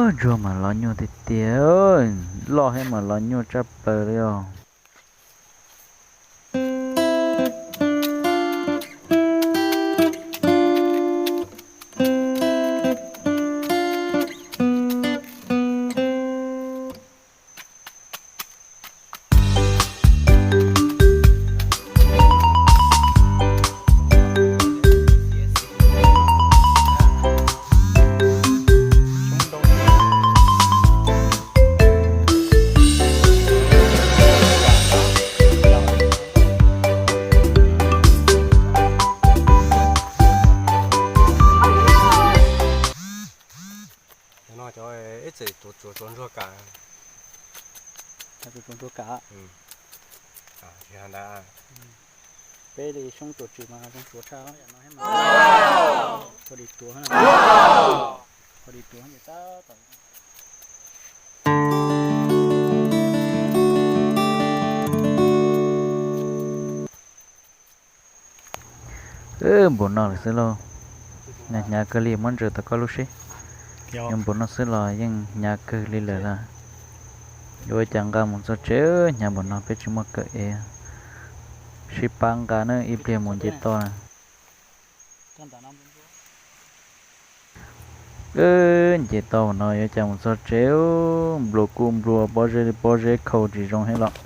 Ntsuag mas los nyuaj tiag tiag, loj thiab mas los nyuaj tshaj plaws li os. No cov ib txwm tsuav tsuav ntsuag kam. Tsuav ntsuag kam. Peb li xyoob tsuas tswm mas zoo tsuav tshaj no. Ua li tuav, ua li tuav ces tab tom. Npaum no lawm xwb lauj. Hnyav kawg li, muab ntsaws tom koj lub seb. Yuav npaum no xwb los yeej hnyav kawg li lawm lauj. Yuav ua cas nqa mus txog tsev, hnyav npaum no peb tsis muaj kawm ev. Sib pab nqa nawb, ib pliag mus nce toj na. Nce toj no yuav cas mus txog tsev, nplua kuj nplua, pob zeb li pob zeb khau tsis zoo thiab los.